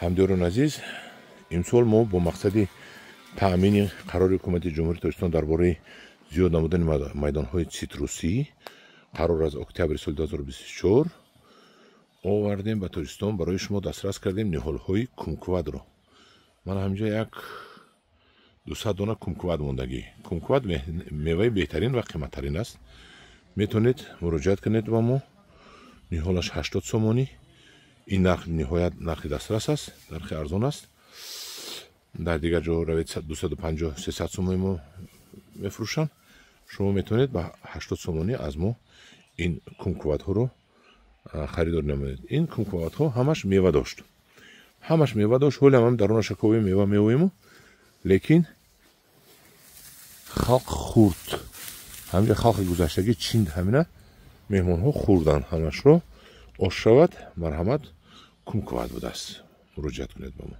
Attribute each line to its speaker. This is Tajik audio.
Speaker 1: Ҳамдиёрони азиз, имсол мо бо мақсади таъмини қарори Ҳукумати Ҷумҳурии Тоҷикистон дар бораи зиёд намудани майдонҳои цитрусӣ, қарор аз октябри соли 2024, овардем ба Тоҷикистон, барои шумо дастрас кардем ниҳолҳои кумквадро. Ман ҳаминҷа як 200 дона кумквад мондагӣ. Кумквад меваи беҳтарин ва қиматтарин аст. Метавонед муроҷиат кунед ба мо. Ниҳолаш 80 сомонӣ. Ин нарх ниҳоят нархи дастрас аст, нархи арзон аст. Дар дигар ҷо равед, 250, 300 сомонӣ мо мефурӯшанд. Шумо метавонед ба 80 сомонӣ аз мо ин кумквадҳоро харидор намоед. Ин кумквадҳо ҳамаш мева дошт, ҳамаш мева дошт. Ҳоле ҳам дарунаша ковем, мева меоему, лекин халқ хурд. Ҳаминҷа халқи гузаштагӣ чинд, ҳамина меҳмонҳо хӯрданд ҳамашро. Ош шавад, марҳамат, кумквад будааст, муроҷиат кунед ба мо.